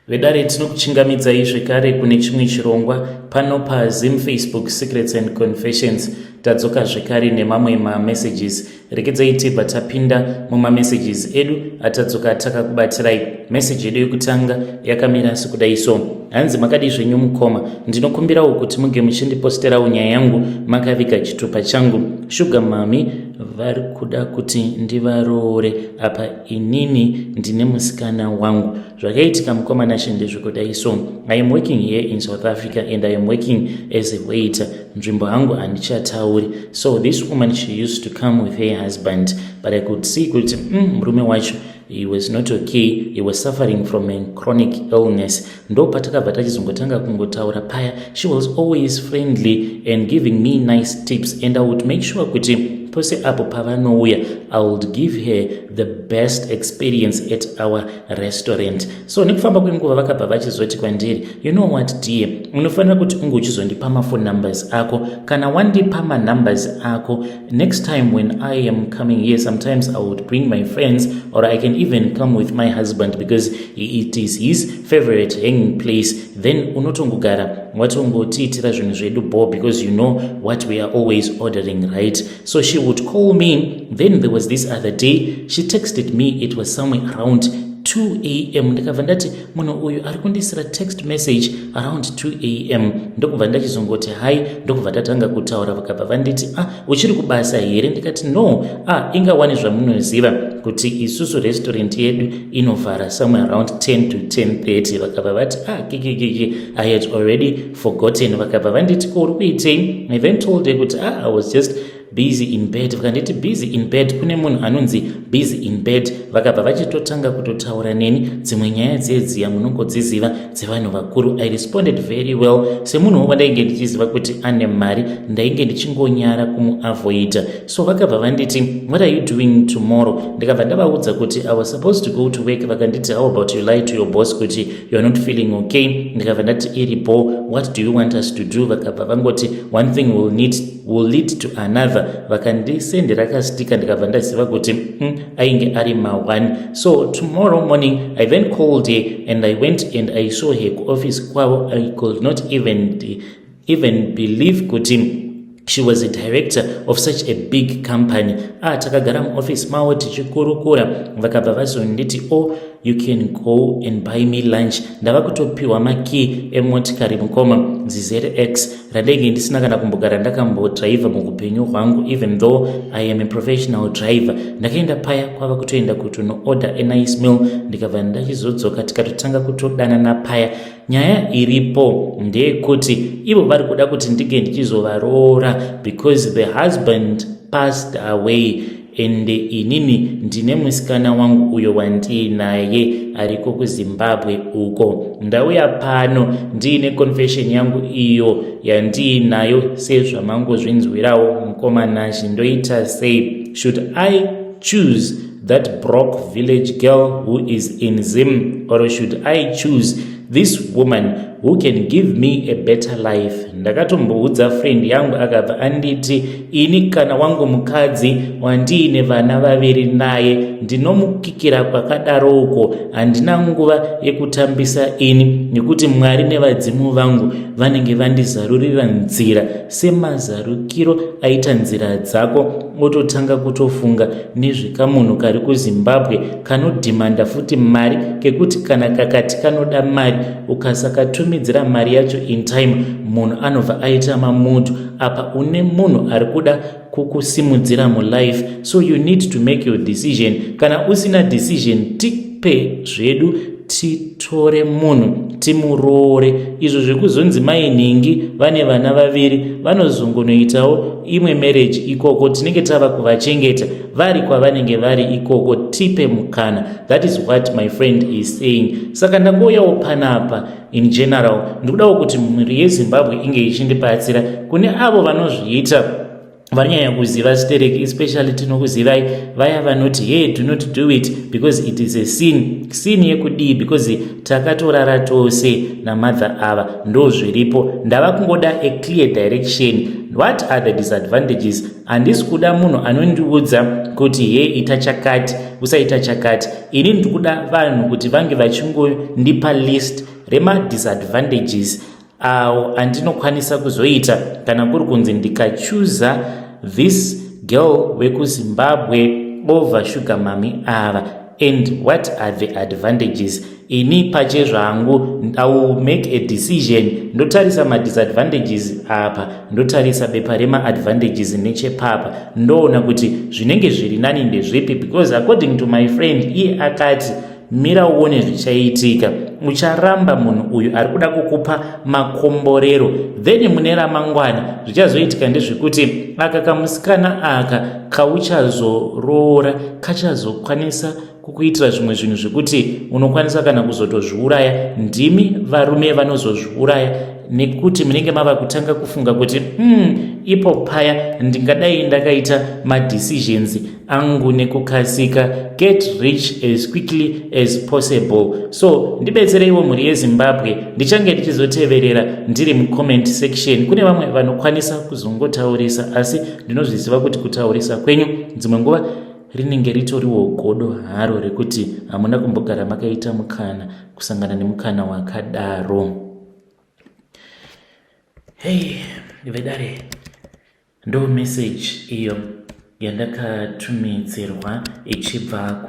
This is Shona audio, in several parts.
Vedare, tinokuchingamidzai zvekare kune chimwe chirongwa pano paZim Facebook Secrets and Confessions. Tadzoka zvekare nemamwe mamessages. Regedzai tibva tapinda mumamessages edu atadzoka takakubatirai. Meseji yedu yekutanga yakamira sekudai so: Hanzi, "Makadii zvenyu mukoma? Ndinokumbirawo kuti muge muchindiposterawo nyaya yangu makaviga chitupa changu. Sugar mummy vari kuda kuti ndivaroore, apa inini ndine musikana wangu. Zvakaitika, mukoma Nashe, ndezvekudai so: I am working here in South Africa and I am working as a waiter. Nzvimbo hangu handichatauri. So this woman, she used to come with her husband, but I could see kuti murume wacho, he was not okay. He was suffering from a chronic illness. Ndo patakabva tachizongotanga kungotaura paya. She was always friendly and giving me nice tips, and I would make sure kuti pose apo pavanouya, I would give her the best experience at our restaurant. So nekufamba kwenguva vakabva vachizoti kwandiri, 'You know what, dear? Unofanira kuti unge uchizondipa maphone numbers ako. Kana wandipa manumbers ako, next time when I am coming here, sometimes I would bring my friends or I can even come with my husband because it is his favorite hanging place. Then unotongogara watongotiitira zvinhu zvedu bo because you know what we are always ordering, right?' So she would call me. Then there was this other day she texted me. It was somewhere around 2 a.m. Ndikabva ndati, 'Munhu uyu ari kundisira text message around 2 a.m.' Ndokubva ndachizongoti hi, ndokubva tatanga kutaura. Vakabva vanditi, 'Ah, uchiri kubasa here?' Ndikati, 'No. Ah, ingawani zvamunoziva kuti isusu restaurant yedu inovhara somewhere around 10 to 10:30.' Vakabva vati, 'Ah, kikikiki, I had already forgotten.' Vakabva vanditi, 'Ko uri kuitei?' I then told her kuti, 'Ah, I was just busy in bed.' Vakanditi, 'Busy in bed? Kune munhu anonzi busy in bed?' Vakabva vachitotanga kutotaura neni dzimwe nyaya dzedziya munongodziziva dzevanhu vakuru. I responded very well. Semunhuwo wandainge ndichiziva kuti ane mari, ndainge ndichingonyara kumuavoida. So vakabva vanditi, 'What are you doing tomorrow?' Ndikabva ndavaudza kuti I was supposed to go to work. Vakanditi, 'How about you lie to your boss kuti you are not feeling okay?' Ndikabva ndati, 'Iripo. What do you want us to do?' Vakabva vangoti, 'One thing will lead to another.' Vakandisendera kasticker. Ndikabva ndaziva kuti ainge ari ma1. So tomorrow morning I then called her and I went and I saw her kuoffice kwavo. I could not even believe kuti she was a director of such a big company. Ah, takagara muoffice mavo tichikurukura. Vakabva vazonditi, 'Oh, you can go and buy me lunch.' Ndava kutopiwa makey emotikari, mukoma, ziZX randainge ndisina kana kumbogara ndakambodhiraivha muupenyu hwangu, even though I am a professional driver. Ndakaenda paya kwava kutoenda kutonoorder a nice meal. Ndikabva ndachizodzoka, tikatotanga kutodanana paya. Nyaya iripo ndeyekuti ivo vari kuda kuti ndinge ndichizovaroora because the husband passed away, ende inini ndine musikana wangu uyo wandiinaye ariko kuZimbabwe uko. Ndauya pano ndiine confession yangu iyo yandiinayo sezvamangozvinzwirawo, mukoma Nashe. Ndoita sei? Should I choose that broke village girl who is in Zim, or should I choose this woman who can give me a better life? Ndakatomboudza friend yangu, akabva anditi, 'Ini kana wangu mukadzi wandiine vana vaviri naye, ndinomukikira kwakadaro uko. Handina nguva yekutambisa ini, nekuti Mwari nevadzimu vangu vanenge vandizarurira nzira semazarukiro aita nzira dzako. Ototanga kutofunga nezvekamunhu kari kuZimbabwe kanodhimanda futi mari, kekuti kana kakati kanoda mari, ukasakatumidzira mari yacho in time, munhu anobva aita mamudhu. Apa une munhu ari kuda kukusimudzira mulife. So you need to make your decision. Kana usina decision, tipe zvedu titore munhu timuroore. Izvo zvekuzonzi mainhingi vane vana vaviri, vanozongonoitawo imwe marriage ikoko, tinenge tava kuvachengeta vari kwavanenge vari ikoko. Tipe mukana.' That is what my friend is saying. Saka ndangouyawo panapa in general, ndikudawo kuti mhuri yeZimbabwe inge ichindibatsira kune avo vanozviita. Vanonyanya kuziva stereki, especially tinokuzivai vaya vanoti, "Hey, do not do it because it is a sin." Sin yekudii? Because takatorara tose namother ava, ndo zviripo. Ndava kungoda a clear direction. What are the disadvantages? Handisi kuda munhu anondiudza kuti, "He, ita chakati, usaita chakati." Ini ndikuda vanhu kuti vange vachingondipa list remadisadvantages awo andinokwanisa kuzoita kana kuri kunzi ndikachuza this girl wekuZimbabwe over sugar mummy ava, and what are the advantages. Ini pachezvangu, I will make a decision. Ndotarisa madisadvantages apa, ndotarisa bepa remaadvantages nechepapa, ndoona kuti zvinenge zviri nani ndezvipi. Because according to my friend, iye akati, "Mira uone zvichaitika. Ucharamba munhu uyu ari kuda kukupa makomborero. Then mune ramangwana zvichazoitika ndezvekuti aka kamusikana aka kauchazoroora kachazokwanisa kukuitira zvimwe zvinhu zvekuti unokwanisa kana kuzotozviuraya." Ndimi varume vanozozviuraya nekuti munenge mava kutanga kufunga kuti, ipo paya ndingadai ndakaita madecisions angu nekukasika, get rich as quickly as possible." So ndibetsereiwo, mhuri yeZimbabwe. Ndichange ndichizoteverera ndiri mucomment section. Kune vamwe vanokwanisa kuzongotaurisa, asi ndinozviziva kuti kutaurisa kwenyu dzimwe nguva rinenge ritoriwo godo haro rekuti hamuna kumbogara makaita mukana kusangana nemukana wakadaro. Hei vedare, ndo message iyo yandakatumidzirwa ichibva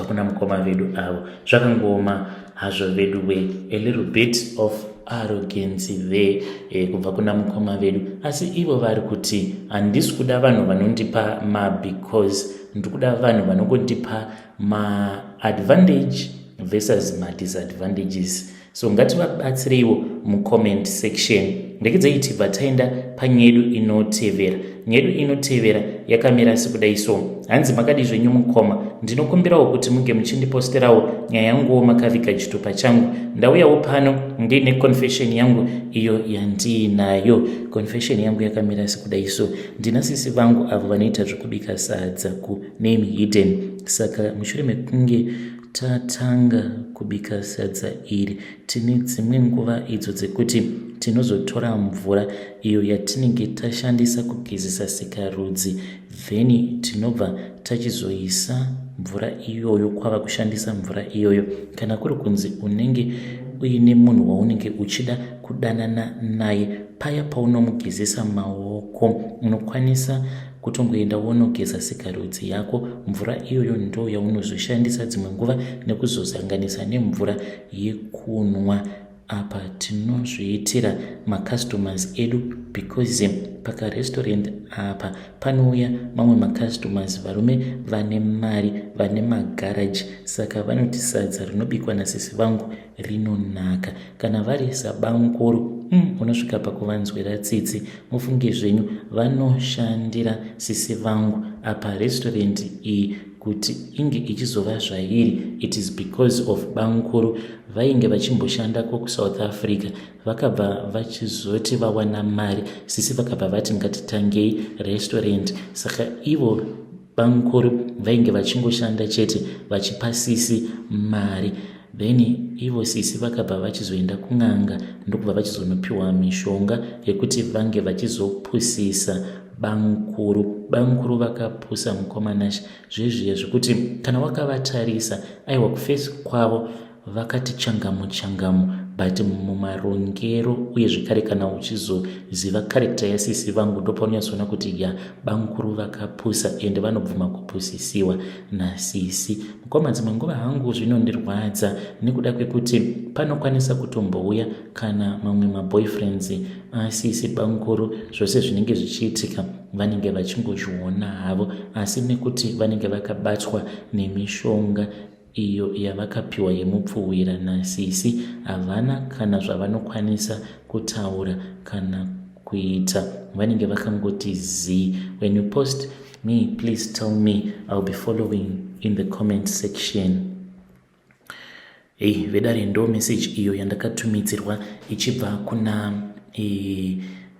kuna mukoma vedu avo. Zvakangoma hazvo vedu we, a little bit of arrogance there kubva kuna mukoma vedu. Asi ivo vari kuti, "Handisi kuda vanhu vanondipa mabecause, ndiri kuda vanhu vanongondipa maadvantage versus madisadvantages." So ngativabatsireiwo mucomment section. Ndekedzei tibva taenda panyedu inotevera. Nyedu inotevera yakamira sekudai so. Hanzi, "Makadi zvenyu mukoma? Ndinokumbirawo kuti munge muchindiposterawo nyaya yanguwo makaviga chitupa changu. Ndauyawo pano ndiine confession yangu iyo yandiinayo. Confession yangu yakamira sekudai so. Ndina sisi vangu avo vanoita zvekubika sadza kuname hidden. Saka mushure mekunge tatanga kubika sadza iri, tine dzimwe nguva idzo dzekuti tinozotora mvura iyo yatinenge tashandisa kugezesa sikarudzi, then tinobva tachizoisa mvura iyoyo, kwava kushandisa mvura iyoyo. Kana kuri kunzi unenge uine munhu waunenge uchida kudanana naye, paya paunomugezesa maoko, unokwanisa kutongoenda wonogeza sikarudzi yako. Mvura iyoyo ndo yaunozoshandisa dzimwe nguva nekuzozanganisa nemvura yekunwa. Apa tinozviitira macustomers edu because pakarestaurant apa panouya mamwe macustomers, varume vane mari, vane magaraji, saka vanoti sadza rinobikwa nasisi vangu rinonaka. Kana vari sabankuru, unosvika pakuvanzwira tsitsi. Mufunge zvenyu, vanoshandira sisi vangu. Apa restaurant iyi kuti inge ichizova zvairi, it is because of bankuru. Vainge vachimboshandako kuSouth Africa, vakabva vachizoti vawana mari, sisi vakabva vati ngatitangei restaurant. Saka ivo bankuru vainge vachingoshanda chete, vachipa sisi mari. Then ivo sisi vakabva vachizoenda kun'anga, ndokubva vachizonopiwa mishonga yekuti vange vachizopusisa bankuru. Bankuru vakapusa, mukomanasha, zvezviya zvekuti kana wakavatarisa, aiwa, kuface kwavo vakati changamu changamu, but mumarongero uye zvekare kana uchizoziva character yasisi vangu, ndopaunonyatsoona kuti ya, bankuru vakapusa ende vanobvuma kupusisiwa nasisi. Mukoma, dzimwe nguva hangu zvinondirwadza nekuda kwekuti panokwanisa kutombouya kana mamwe maboyfriends asisi bankuru. Zvose zvinenge zvichiitika vanenge vachingozviona havo, asi nekuti vanenge vakabatwa nemishonga iyo yavakapiwa yemupfuwira nasisi, havana kana zvavanokwanisa kutaura kana kuita, vanenge vakangoti zii. When you post me, please tell me. I'll be following in the comment section." Ei vedare, ndo message iyo yandakatumidzirwa ichibva kuna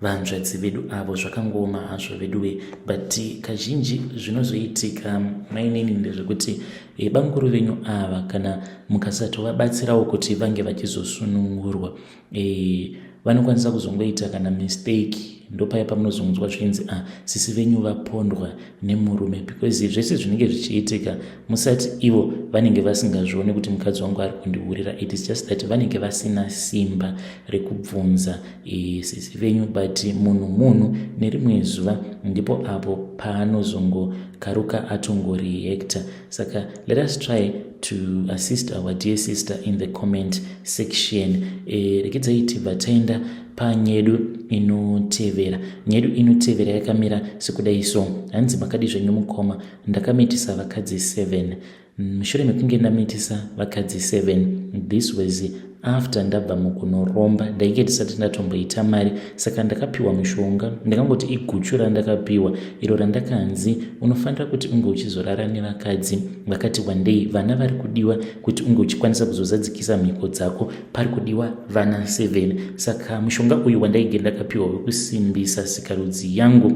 Vanzvadzi vedu avo zvakangooma hazvo veduwe, but kazhinji zvinozoitika mainini ndezvekuti eh, bamukuru venyu ava kana mukasatovabatsirawo kuti vange vachizosunungurwa eh, vanokwanisa kuzongoita kana mistake, ndopaya pamunozonzwa zvichinzi ah, sisi venyu vapondwa nemurume, because zvese zvinenge zvichiitika musati ivo vanenge vasingazvioni kuti mukadzi wangu ari kundiurira. It is just that vanenge vasina simba rekubvunza e, sisi venyu, but munhu munhu, nerimwe zuva ndipo apo paanozongokaruka atongoreacta. Saka let us try to assist our dear sister in the comment section. E, regedzai tibva taenda panyedu inotevera. Nyedu inotevera yakamira sekudai so. Hanzi, "Makadi zvenyu mukoma? Ndakamitisa vakadzi 7. Mushure mekunge ndamitisa vakadzi 7, this was after ndabva mukunoromba, ndainge ndisati ndatomboita mari, saka ndakapiwa mushonga. Ndakangoti iguchu randakapiwa iro randakanzi unofanira kuti unge uchizorara nevakadzi vakati wandei, vana vari kudiwa kuti unge uchikwanisa kuzozadzikisa mhiko dzako, pari kudiwa vana 7. Saka mushonga uyu wandainge ndakapiwa wekusimbisa sikarudzi yangu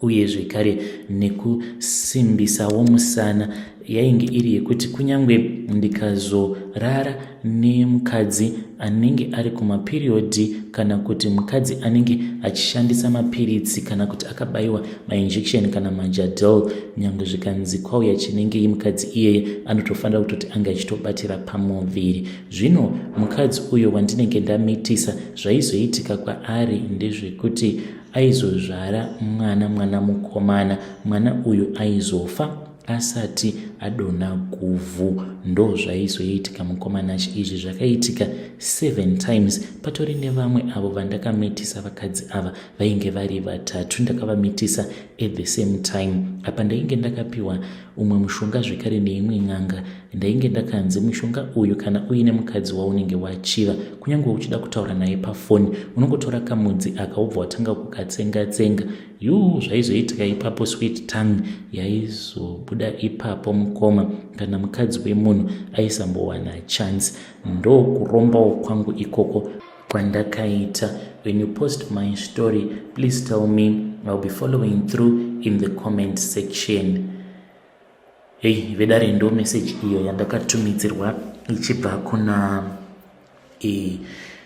uye zvekare nekusimbisawo musana, yainge iri yekuti kunyange ndikazorara nemukadzi anenge ari kumaperiod kana kuti mukadzi anenge achishandisa mapiritsi kana kuti akabayiwa mainjection kana majadel, nyange zvikanzi kwauya chinengei, mukadzi iyeye anotofanira kutoti ange achitobatira pamuviri. Zvino mukadzi uyo wandinenge ndamitisa, zvaizoitika kwaari ndezvekuti aizozvara mwana, mwana mukomana. Mwana uyu aizofa asati adonha guvhu. Ndo zvaizoitika mukomanachi. Izvi zvakaitika seven times. Patori nevamwe avo vandakamitisa, vakadzi ava vainge vari vatatu, ndakavamitisa at the same time. Apa ndainge ndakapiwa umwe mushonga zvekare neimwe n'anga. Ndainge ndakanzi mushonga uyu, kana uine mukadzi waunenge wachiva, kunyange uchida kutaura naye pafoni, unongotora kamudzi aka wobva watanga kukatsenga-tsenga. Yu, zvaizoitika ipapo, sweet tongue yaizobuda ipapo mukoma. Kana mukadzi wemunhu aisambowana chance. Ndo kurombawo kwangu ikoko kwandakaita. When you post my story, please tell me. I'll be following through in the comment section." Hei vedare, ndo message iyo yandakatumidzirwa ichibva kuna e,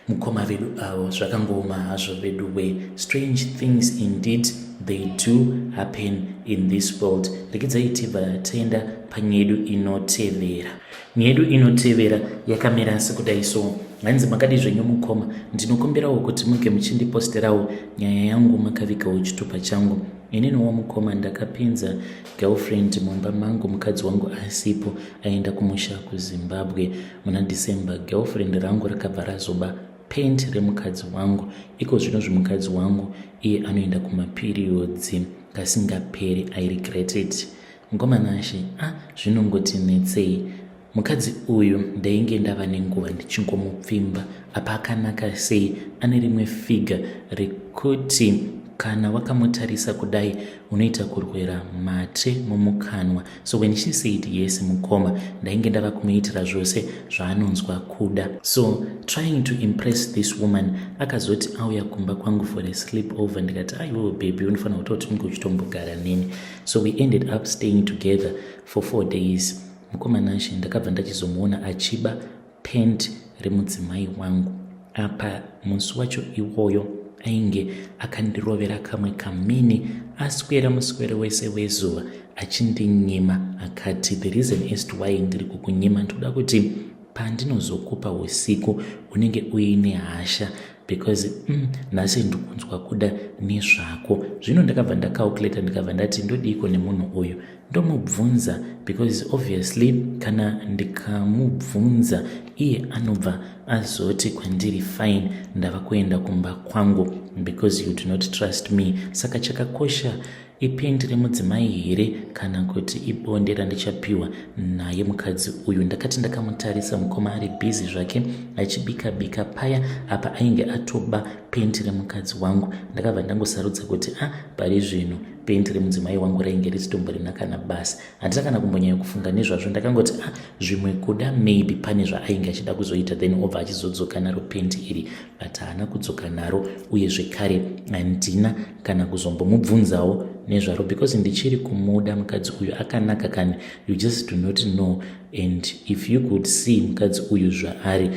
mukoma vedu avo. Zvakangooma hazvo vedu we. Strange things indeed, they do happen in this world. Regedzai tibva taenda panyedu inotevera. Nyedu inotevera yakamira sekudai so. Hanzi, "Makadi zvenyu mukoma? Ndinokumbirawo kuti muge muchindiposterawo nyaya yangu makavigawo chitupa changu. Ininiwo mukoma ndakapinza girlfriend mumba mangu mukadzi wangu asipo, aenda kumusha kuZimbabwe muna December. Girlfriend rangu rakabva razoba pant remukadzi wangu. Iko zvino zvimukadzi wangu iye anoenda kumaperiods kasingaperi. I regret it." Mukomanashe, a zvinongoti netsei. Mukadzi uyu ndainge ndava nenguva ndichingomupfimba. Apa akanaka sei, ane rimwe figure rekuti kana wakamutarisa kudai unoita kurwera mate mumukanwa. So when she said yes, mukoma, ndainge ndava kumuitira zvose zvaanonzwa kuda. So trying to impress this woman, akazoti auya kumba kwangu for a sleep over. Ndikati, "Aiwo baby, unofanira kutoti unge uchitombogara neni." So we ended up staying together for 4 days. Mukomanashe, ndakabva ndachizomuona achiba pant remudzimai wangu. Apa musi wacho iwoyo ainge akandirovera kamwe kamini, aswera muswere wese wezuva achindinyima. Akati, "The reason as to why ndiri kukunyima, ndikuda kuti pandinozokupa usiku unenge uine hasha, because nhasi ndikunzwa kuda nezvako." Zvino ndakabva ndacalculata, ndikabva ndati, "Ndodiko nemunhu uyu? Ndomubvunza?" Because obviously kana ndikamubvunza, iye anobva azoti kwandiri, "Fine, ndava kuenda kumba kwangu because you do not trust me." Saka chakakosha ipendi remudzimai here kana kuti ibonde randichapiwa naye mukadzi uyu? Ndakati ndakamutarisa mukoma ari busy zvake achibika bika paya, apa ainge atoba penti remukadzi wangu. Ndakabva ndangosarudza kuti a ah, pari zvino Penti remudzimai wangu rainge risitomborina kana basa. Handina kana kumbonyanya kufunga nezvazvo, ndakangoti ah, zvimwe kuda maybe pane zvaainge achida kuzoita, then obva achizodzoka naro penti iri, but haana kudzoka naro. Uye zvekare handina kana kuzombomubvunzawo nezvaro because ndichiri kumuda mukadzi uyu, akanaka kani. You just do not know, and if you could see mukadzi uyu zvaari,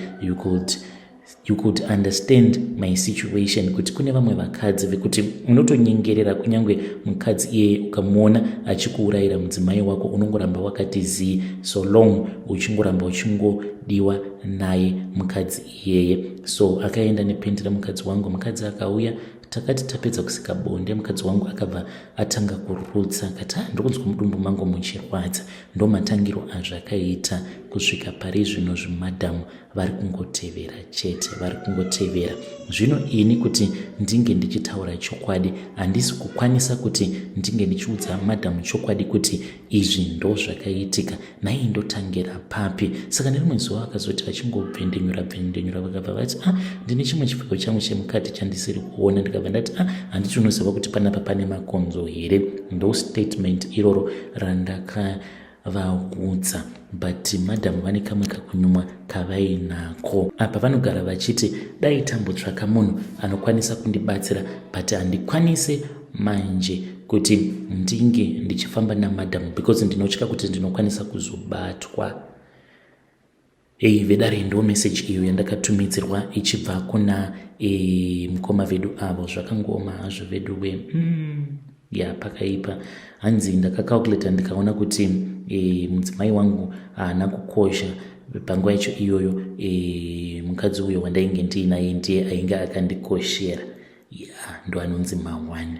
you could understand my situation, kuti kune vamwe vakadzi vekuti unotonyengerera kunyange mukadzi iyeye ukamuona achikuurayira mudzimai wako, unongoramba wakati zii so long uchingoramba uchingodiwa naye mukadzi iyeye. So akaenda nepenti remukadzi wangu. Mukadzi akauya, takati tapedza kusika bonde, mukadzi wangu akabva atanga kurutsa, akati, ah, ndiri mudumbu mangu muchirwadza. Ndo matangiro azvakaita kusvika pari zvino. Zvimadhamu vari kungotevera chete, vari kungotevera. Zvino ini kuti ndinge ndichitaura chokwadi, handisi kukwanisa kuti ndinge ndichiudza madhamu chokwadi kuti izvi ndo zvakaitika. Nai ndotangira papi? Saka nerimwe zuva vakazoti vachingobvendenyura bvendenyura, vakabva vati, ah, ndine chimwe chipfeko changu chemukati chandisiri kuona. Ndikabva ndati, ah, handiti unoziva kuti panapa pane makonzo here? Ndo statement iroro randakavaudza. But madhamu vane kamwe kakunyumwa kavainako apa. Vanogara vachiti dai tambotsvaka munhu anokwanisa kundibatsira, but handikwanise manje kuti ndinge ndichifamba namadhamu because ndinotya kuti ndinokwanisa kuzobatwa. Ei vedare, ndo meseji iyo yandakatumidzirwa ichibva kuna mukoma vedu avo. Zvakangooma hazvo veduwe. Ya, pakaipa. Hanzi ndakacalculata ndikaona kuti mudzimai wangu haana kukosha panguva yacho iyoyo. Mukadzi uyo wandainge ndiinaye ndiye ainge akandikoshera. Ya, ndo anonzi mawani.